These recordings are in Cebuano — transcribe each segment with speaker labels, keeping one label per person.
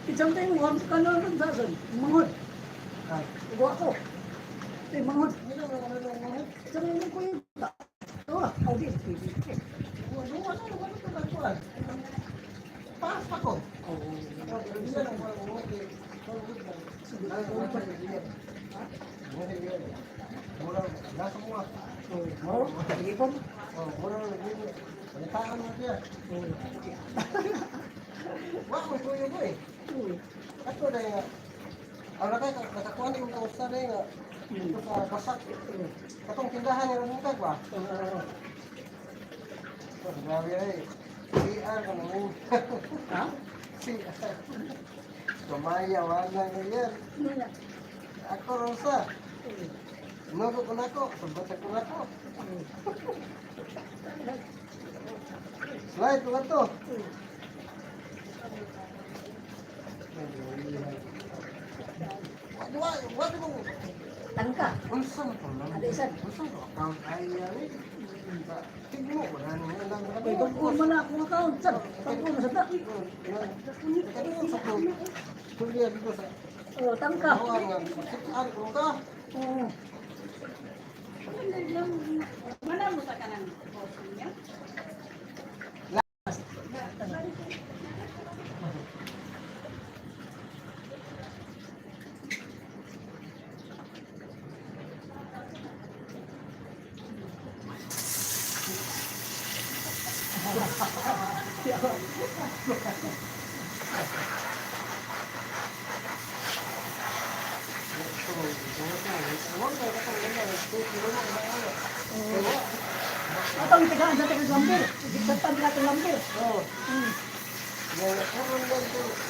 Speaker 1: Isang tayo, one ka na rin sa akin. Manghod.
Speaker 2: Ah.
Speaker 1: Ugo ako. Eh, manghod.
Speaker 2: Hindi na wala na lang.
Speaker 1: Sa mga ko yun. Oh, audit.
Speaker 2: Wala wala wala ko lang kuan. Paas pa ko.
Speaker 1: Oh,
Speaker 2: Oh, pero di na lang wala mo kay. Mura, nasa mo ah.
Speaker 1: Oh, ipon.
Speaker 2: Oh, mura na nag Palitaan mo siya. Wa mo tuyo ko eh. Ato na nga. Ang nakay nakakuha ni yung sa na nga. Ito sa basak. Katong tindahan ni Ramukag ba? Oh, grabe ay. CR ka naman.
Speaker 1: Ha?
Speaker 2: CR. Kamaya, wala na yan.
Speaker 1: Ano na?
Speaker 2: Ako, Rosa. Nugo ko na ko. Sabata ko na ko. Slide ko na to. Wa, wa, wa, wa.
Speaker 1: Tangka.
Speaker 2: Unsa man to?
Speaker 1: Alisan.
Speaker 2: Unsa to? Account ay yan eh. Tigmo, wala nang alam.
Speaker 1: Ay, tungkol man na akong account. Sir, tungkol na sa ta.
Speaker 2: Kuliah dito sa
Speaker 1: Oh, tangka.
Speaker 2: Tawag nga, magsitaan ko ka.
Speaker 1: Oo.
Speaker 3: Mana mo sa kanang boss niya?
Speaker 1: Atong itagaan sa tagang lambir. Igitan nila itong lambir.
Speaker 2: Oh,
Speaker 1: Hmm.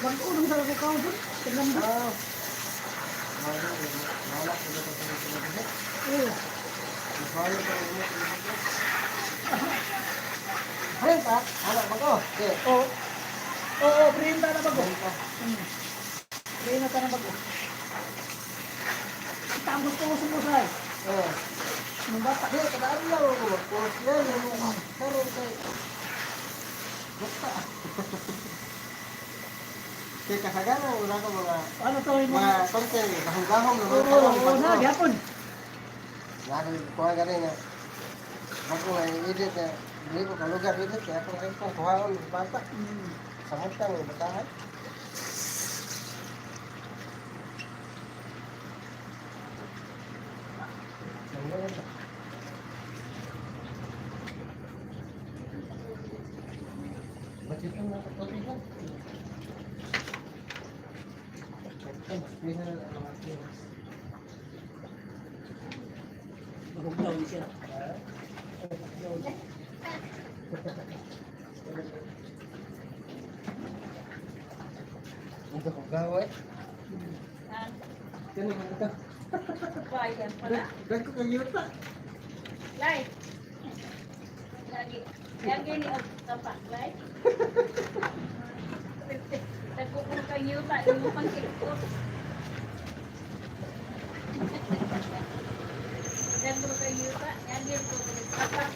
Speaker 1: Mag-unong sa account doon. Itong lambir. Oo.
Speaker 2: Print ah, anak bago. Okay.
Speaker 1: Oo. Oo, print na bago. Print na bago. Tangos ko sumusay.
Speaker 2: Oh.
Speaker 1: Nung bata.
Speaker 2: Di, kada adlaw ako mag-post yan. Yung karon kay basta. Kay kasagana wala ka mga
Speaker 1: Ano to yung mga...
Speaker 2: mga content, gahong-gahong na
Speaker 1: Oo,
Speaker 2: mga tarong,
Speaker 1: oo na,
Speaker 2: bago.
Speaker 1: gihapon.
Speaker 2: Lagi kuha gani nga. Bago nga i-edit na hindi ko kalugar edit kaya akong iPhone kuhaon ng bata. Samot ka ng batahan. Ba't ito na tubig lang?
Speaker 1: Bagong daw siya.
Speaker 2: Ito ko gawin.
Speaker 3: Ah,
Speaker 2: Kano ba ito?
Speaker 3: bayan pala.
Speaker 2: Dagko kang yuta.
Speaker 3: Lai. Lagi. Lagi ni og tapak, lai. Nagkukong kang yuta, yung pang tiktok. Nagkukong kang yuta, lagi ko tapak.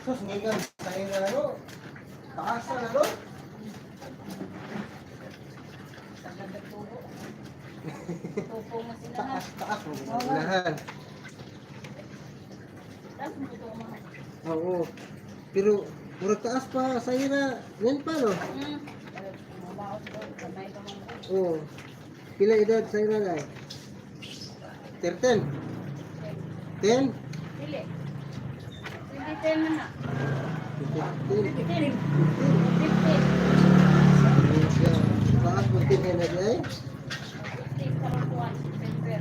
Speaker 2: Sus, ngigan, tayo na ano. Taas na ano.
Speaker 3: Sagad na tubo. Tupo mo sila ha.
Speaker 2: Taas, taas mo. Unahan.
Speaker 3: Tapos mo ito mga.
Speaker 2: Oo. Pero, puro taas pa, sa ira. Yan pa, no?
Speaker 3: Mabaot ko. Kamay ka mga.
Speaker 2: Oo. Pila edad sa ira na 13. 10?
Speaker 3: Dili. 2010 na na.
Speaker 2: 15.
Speaker 3: 15. 15.
Speaker 2: 15. Taas mo 10 na di ay.
Speaker 3: 15 karong buwan, September.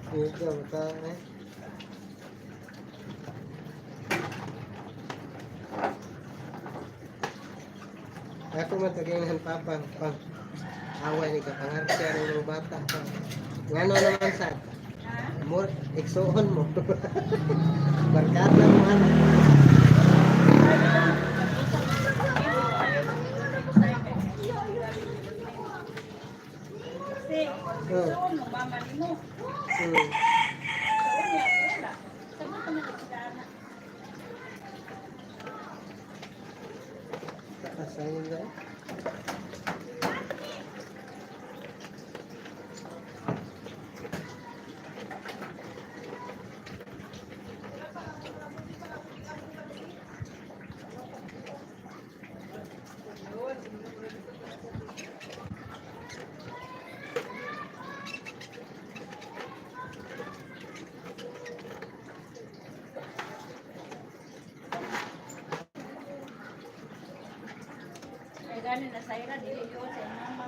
Speaker 2: Ikaw, ta eh. Ako man tagaynahan papa pang away ni ka pangarsiya ng mga bata pa. Ngano naman sa
Speaker 3: Ha?
Speaker 2: more igsuon mo. Barkada mo ano.
Speaker 3: Kasi, gusto mo, mama ni mo. Sa unya, wala. Sagot naman na sila, anak.
Speaker 2: Taas sa inyo guys.
Speaker 3: Kaya gani na sa ira, dili yun sa iyang mama.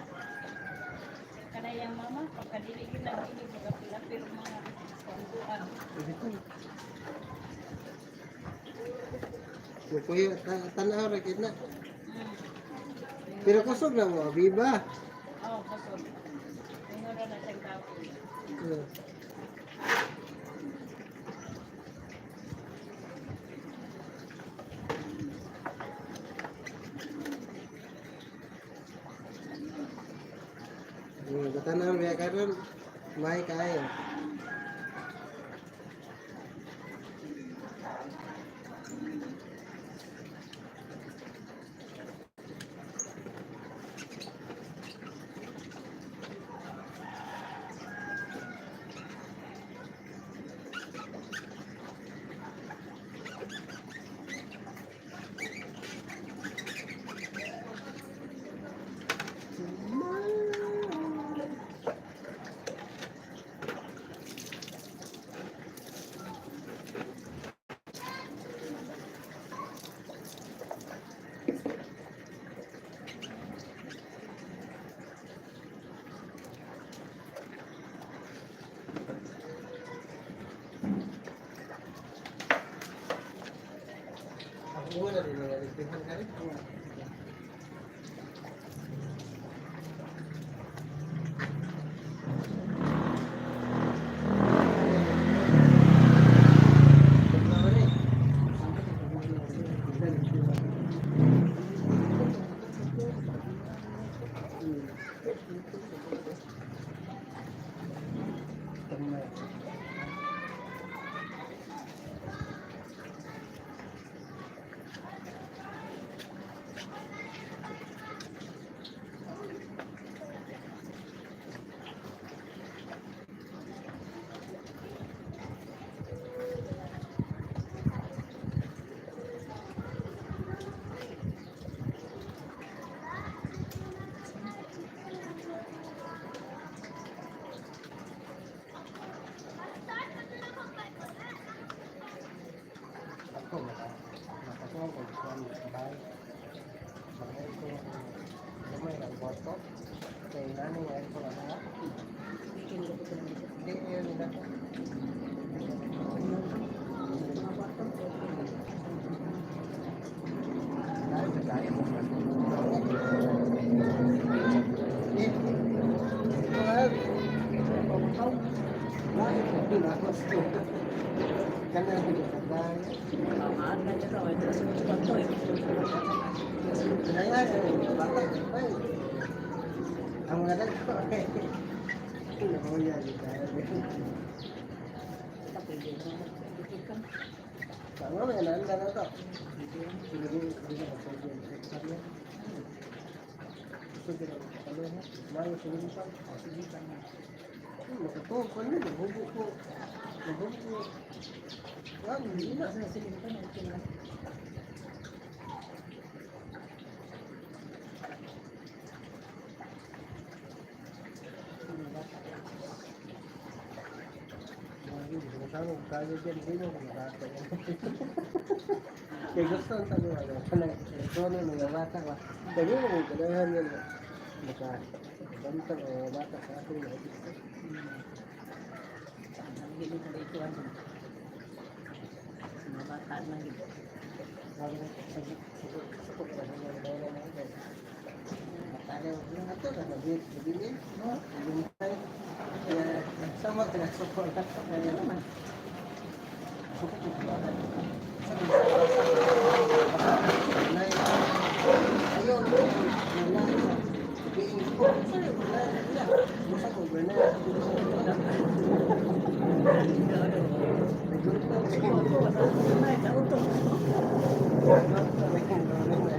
Speaker 3: Kanayang mama, pagka dili yun lang, dili magapilapil mga pangguan.
Speaker 2: Mukuyo, tanaw ra gid na. Pero kusog na mo, biba.
Speaker 3: Oo, kusog. Ingon na siyang kapoy.
Speaker 2: Tanaw biya karon may kayo. Ang una din nga ligpihan ka rin. Ako, makakuha ko sa bahay. Mag-aircon ako. Gamay lang kwarto. Kay nanay nga aircon ako na. Hindi yun nila ko. Ang mga ko eh. Nakuya, di tayo. Ano may nanda na to? Dili dili ang sa hektarya. Gusto din ang ano ha? Mayo sa lupa.
Speaker 1: Sige pa na.
Speaker 2: Makatuo ko niyo, naghubo ko. Naghubo ko. Yan, hindi na.
Speaker 1: Sa sige pa na okay na.
Speaker 2: Kasama ko kayo dyan, hindi mo mga bata yan. Kaya gusto ang tanong, ano, kanang elektrono ng mga bata ba? Kaya mo kung kailangan yan, maka, bantang ang mga bata sa ating mga gusto.
Speaker 1: Ang gini ko ito ano. Mga bata lang gid.
Speaker 2: Sabi ko, sige, sige, sukot ba sa mga bayan na ito? Matagaw, yung ato na, nabilin, no? Nabilin. Kaya, sama ka na, sukot na.
Speaker 1: Ano naman?
Speaker 2: Sukot ko ba? Sabi sa basa, basa, nay, ayaw, wala, sabihin ko, sorry, wala, wala. Musa ko, wala, sabi ko, wala. Nagulta,
Speaker 1: Ako ako sa na sa auto.
Speaker 2: nagulta,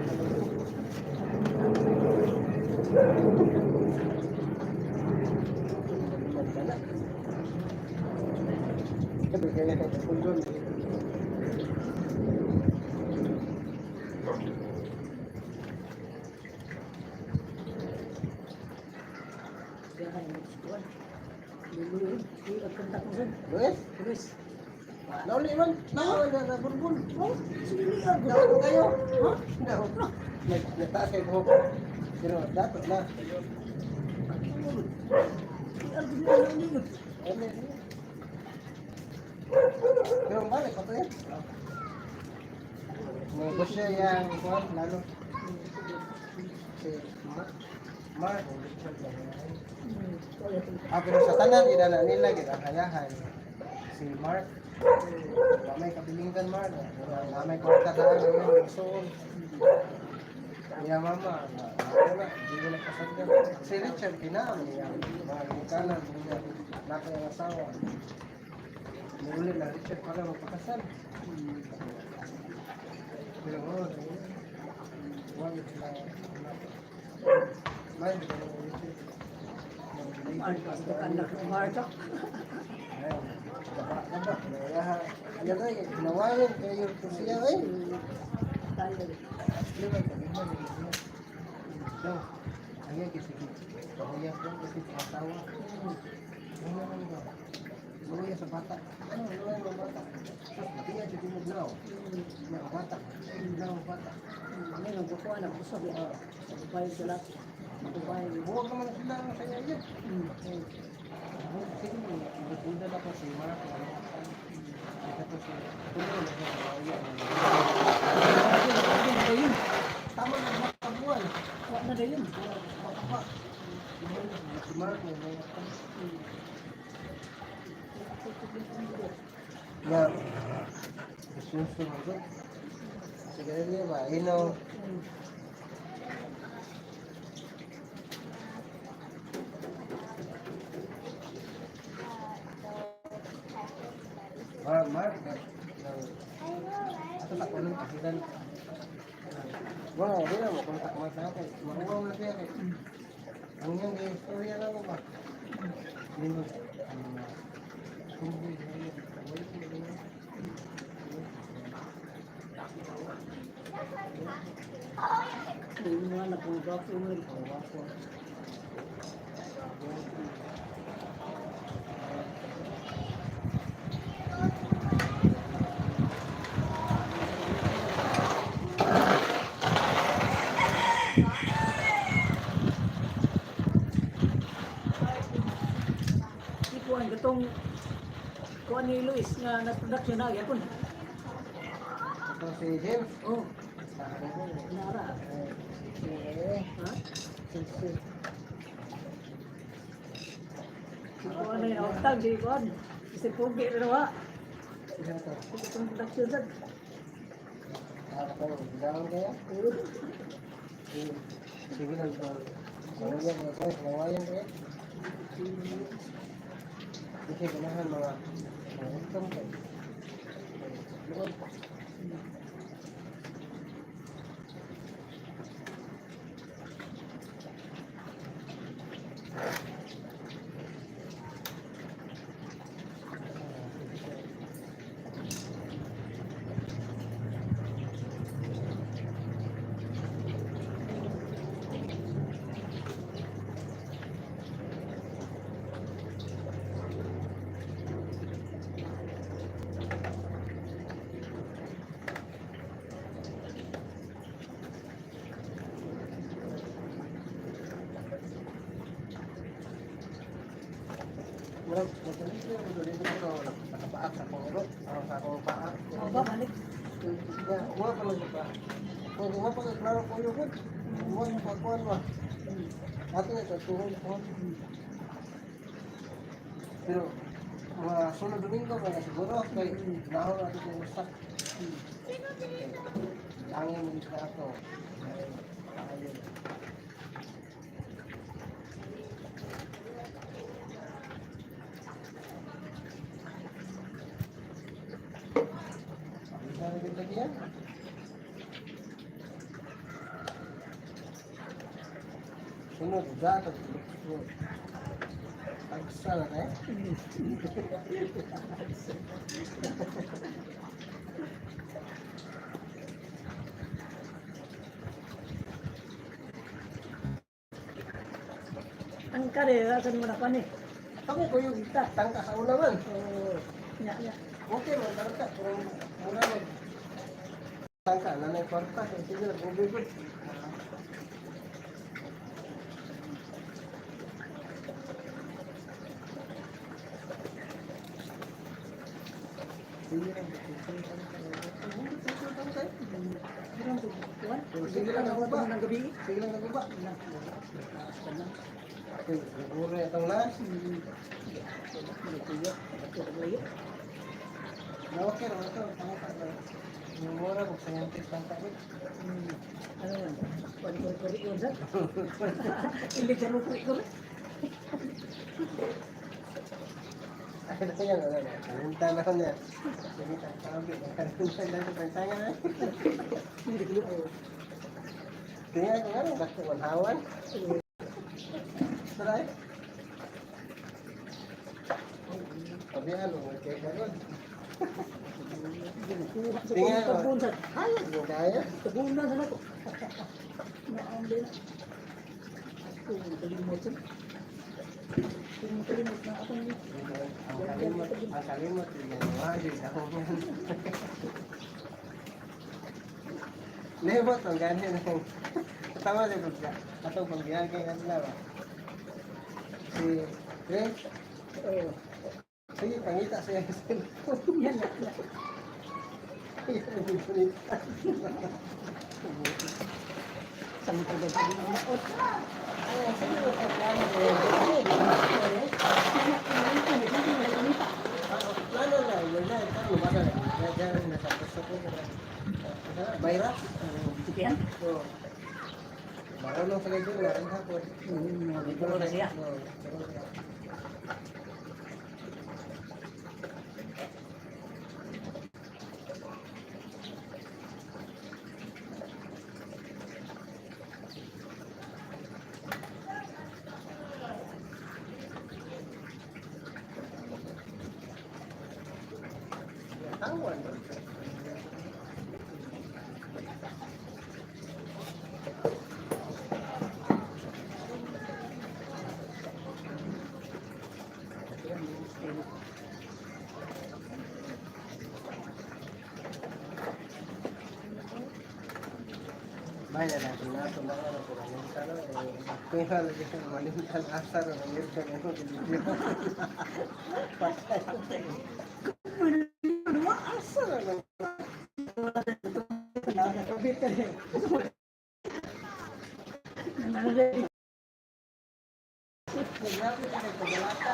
Speaker 2: nagulta. Magdala. Sabi kaya kay Pundon.
Speaker 1: Gahan mo kuan. Lulu, di ang kontak mo sad.
Speaker 2: Luis,
Speaker 1: Luis.
Speaker 2: nauli man. Nauli na na burbul.
Speaker 1: Oh, sige niya.
Speaker 2: Nauli kayo. Ha? Nauli. Nagtaas kay buhok. Pero dato na. Ano yun? Pero balik pa to yan. Negosyo yang kuan lalo. Si Mark o Richard ba yan? Ah, pero sa tanan gidana nila gid ang hayahay. Si Mark. Wa may kabilinggan Mark. Wa may kwarta sa ang igsoon. Iya mama, na ako na, di ko nagpasagdan. Si Richard kinaam niya, mga ginikanan niya, napa yung asawa. Muli na Richard para magpakasal. Pero oh, wag sila. May Richard.
Speaker 1: Mark, anak Mark.
Speaker 2: Ayun, gaba, gaba. Yan ay, ginawayan kayo siya ay.
Speaker 1: Tayo.
Speaker 2: Di ba, kagina, nagigina. Daw, ayun, kasi kahuyas daw, kasi asawa. Ano naman ba? Luya sa bata. Ano, luya sa bata. Tapos, matiya siya dinuglaw. Na bata. Dinuglaw bata.
Speaker 1: Ano nang kukuha ng busog eh. Sa babae sa lahat. Babae.
Speaker 2: Buwag naman sila ang saya yan. Sige, nagpunta na ako si Mark. Ito to si Tulo na siya. Tama na mga kabuan.
Speaker 1: Wa na rin.
Speaker 2: Makapa. Si Mark may mga Ya. Susu mo. Sige niya ba? Ino. Mark, Mark. Ato tak kuno kasidan. Wala, di na mo kontak mo sa akin. Maruwaw na siya kay. Ang yang istorya na mo ba? Hindi mo. Kumbuy.
Speaker 1: Yung mga anak mo, bakit mo rin? Si kuan katong kuan ni Luis nga na-production na gyapon.
Speaker 2: Ito si James.
Speaker 1: Oh,
Speaker 2: Sa akin ko.
Speaker 1: nara.
Speaker 2: Eh,
Speaker 1: Ha?
Speaker 2: si
Speaker 1: Si kuan na yung tag si kuan. Si Pugi na wa.
Speaker 2: Isa to.
Speaker 1: Katong production sad.
Speaker 2: Nakakatawa. Bilangan kaya? Sige lang. Nawayan ko. Nawayan kaya? Kasi ganahan mga income kayo. Luod. Murag, magdali ko, magdali ko ito, nakapaak sa akong urot, aron sa akong paa.
Speaker 1: Oh, ba balik.
Speaker 2: Ya, uwa pa lang ba? Kung uwa pa lang, klaro ko yun. Uwa yung pagkuhan ba? Ato na ito, tuhod ko. Pero, mga sunod Domingo, mga siguro, kay nahon natin yung usak. Angin mo sa ato. Ay, ayun. Bisa lagi lagi ya. Sunod, dato. Tagsa na tayo.
Speaker 1: Ang kare, asan mo na pa ni?
Speaker 2: Ako ko yung tangka sa una man.
Speaker 1: Oh, nya nya.
Speaker 2: Okay man, tangka. Pero mura man. Tangka, nanay kwarta. Sige, good, good. Sige lang, sige lang ako ba?
Speaker 1: Ng gabi.
Speaker 2: Sige lang ako ba? Okay, siguro itong last. Na okay naman ito, tangka na. Yung mura, kung scientist tangka ko.
Speaker 1: Ano yan? Kuan ko ko yun sir. Hindi ka ko ko.
Speaker 2: Ay, ito yan, ano, kalimta na ko niya. Sige, tangka, kalimta na ko, tangka na.
Speaker 1: Hindi ko.
Speaker 2: Tingnan ko nga, bakit manhawan? Tara eh. Sabihan mo, kaya gano'n. Tingnan ko.
Speaker 1: Tingnan ko.
Speaker 2: Hayag mo kaya.
Speaker 1: Tabunan sa nako. Naong din. Kung kalimot sir. Kung kalimot na ako ni.
Speaker 2: Ang kalimot, January, ako yan. Lebot, ang gani na. Tama siya kung atong pagbihan kay adlaw. Si Chris,
Speaker 1: Oh,
Speaker 2: sige, pangita siya sa cellphone.
Speaker 1: yan na. na. Sa mga pagdating ng maot.
Speaker 2: Ay, sige, plano ko. Plano na, yun na, ito, lumasa na. Diyan, nasa gusto ko. Bayra?
Speaker 1: Sige yan.
Speaker 2: Oo. Marunong sa ganyan, meron hapon.
Speaker 1: Dito na siya.
Speaker 2: Oo. Tawan, no? Vaya na, pinato na ako na malimtan na. Kaya lagi siya malimtan asar na malimtan na ako. Patay. Asa na lang.
Speaker 1: Nakakabit ka rin.
Speaker 2: Naglapit na nagpagalata.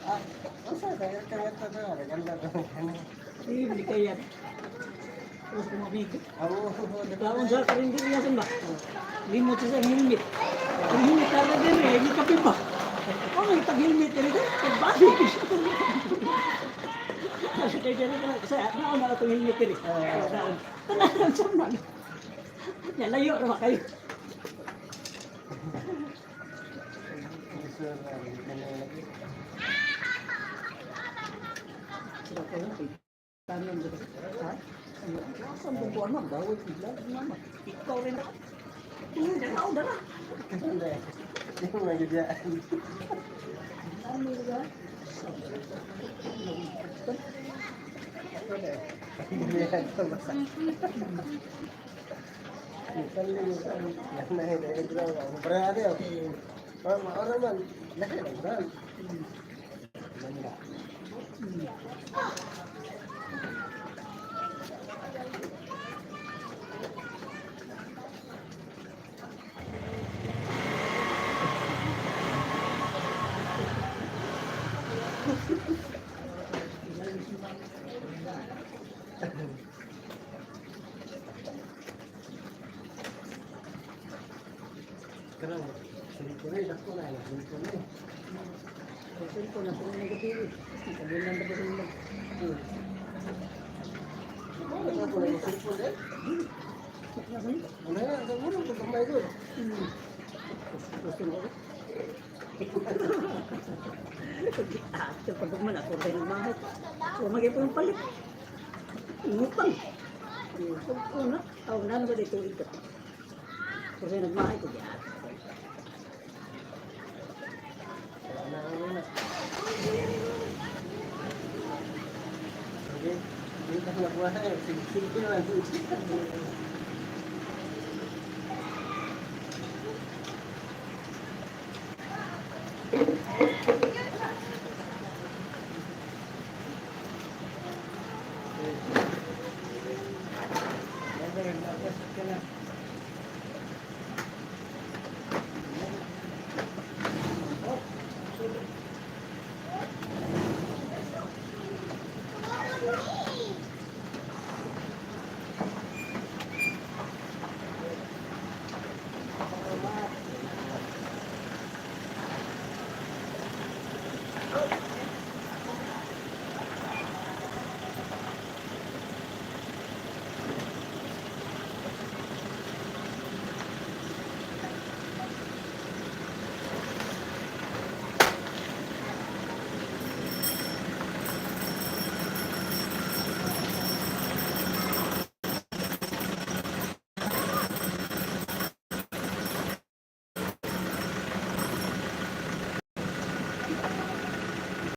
Speaker 2: Ah, unsa kaya kaya to na ganda to.
Speaker 1: Hindi kaya. Tapos kung Lamig.
Speaker 2: Oo.
Speaker 1: Nagkaon sa karinderya sa ba? Limot siya sa helmet. Ang helmet talaga din eh, hindi kape ba? Oh, may tag-helmet rin ito. Pagbalik siya. Kasi kaya dyan na kasi naon na itong helmet rin. Naon. Tanan sa mga. Nalayo ra kayo.
Speaker 2: Gusto na, hindi na lagi.
Speaker 1: Sila ko lang kay tanan sa ha? Ano? Asa mo buwan ma'am? Gawin bigla mama. Ikaw rin ako. Tingnan na ako dara.
Speaker 2: Hindi. Hindi mo nagyayaan.
Speaker 1: Ano ba?
Speaker 2: Hindi yan ito basta. Minsan din yung yan na eh, dahil ito ang brand eh. Oh, maora man. Lahi ang brand. Ganda. Karon, cellphone eh, dako na eh, cellphone eh.
Speaker 1: Ang cellphone na sa mga gabi. Kabilan na ba sa mga?
Speaker 2: Wala na ko na cellphone eh. Ano na, sa ulo ko kamay ko.
Speaker 1: Gusto mo? Ah, pag man ako rin ang mahal. So magipon palit. Ngutang. Una, tawag na ba dito ito? Kasi nagmahay ko diyan.
Speaker 2: Wala na ano na. Okay. Hindi ka nakuha eh. Sige, sige lang.